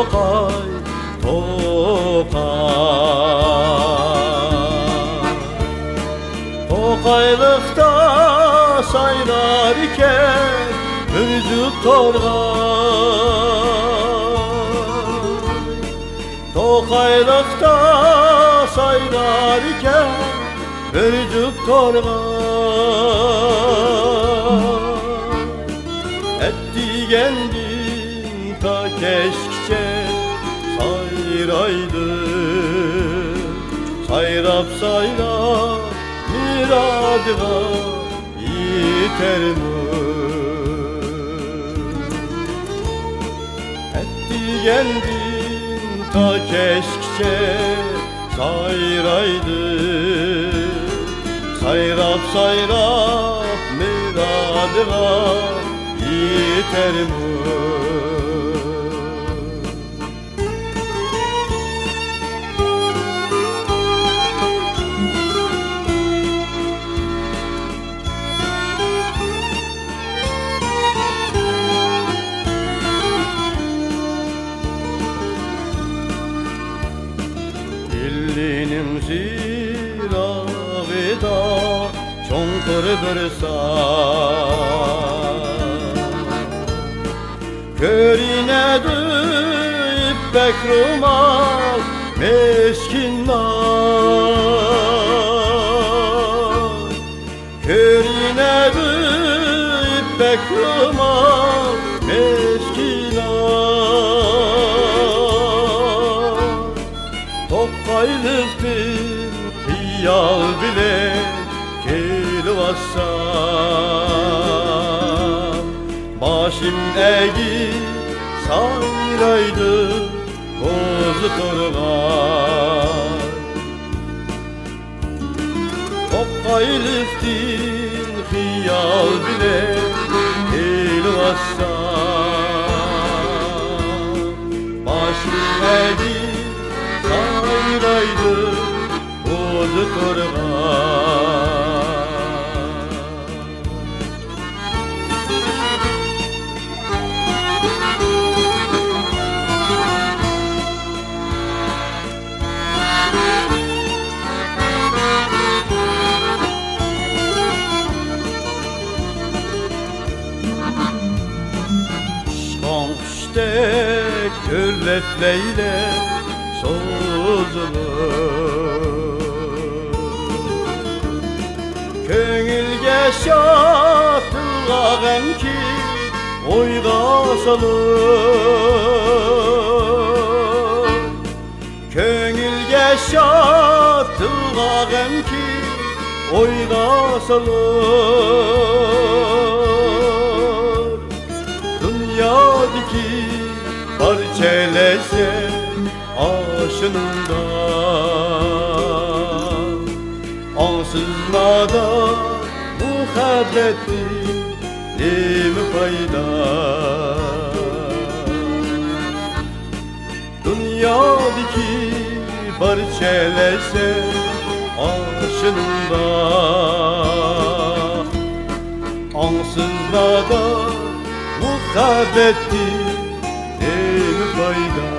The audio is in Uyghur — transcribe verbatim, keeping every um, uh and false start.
توقاي، توقاي. توقايلىقتا سايرار ئىكەن بىر جۈپ تورغاي. توقايلىقتا سايرار ئىكەن بىر جۈپ تورغاي. ئەتىگەندىن تا كەچكىچە سايرايدۇ. سايراپ، سايراپ مۇرادىغا يېتەرمۇ؟ ئەتىگەندىن تا كەچكىچە سايرايدۇ. سايراپ، سايراپ مۇرادىغا يېتەرمۇ؟ ئىلىنىڭ يىراقىدا چوڭقۇر بىر ساي. كۆرۈنەدۇ يىپەك رومال مىسكىن ئاي. كۆرۈنەدۇ يىپەك رومال مىسكىن ئاي. توقايلىقتىن خىيال بىلەن كېلىۋاتسام، باشىم ئەگىپ سايرايدۇ قوزا تورغاي. توقايلىقتىن خىيال بىلەن كېلىۋاتسام، باشىم ئەگىپ سايرايدۇ قوزا تورغاي. ئۇچقان قۇشتەك ئۆرلەپ لەيلەپ سوزۇلۇپ، كۆڭۈلگە شادلىقلار غەمكىن ئويغا سالىدۇ. كۆڭۈلگە شادلىقلار غەمكىن ئويغا سالىدۇ. دۇنيادىكى بارچە لەززەت ئاشۇنىڭدا. ئاڭسىز نادان مۇھەببەتتىن نېمە پايدا؟ دۇنيادىكى بارچە لەززەت ئاشۇنىڭدا. ئاڭسىز نادان مۇھەببەتتىن نېمە پايدا؟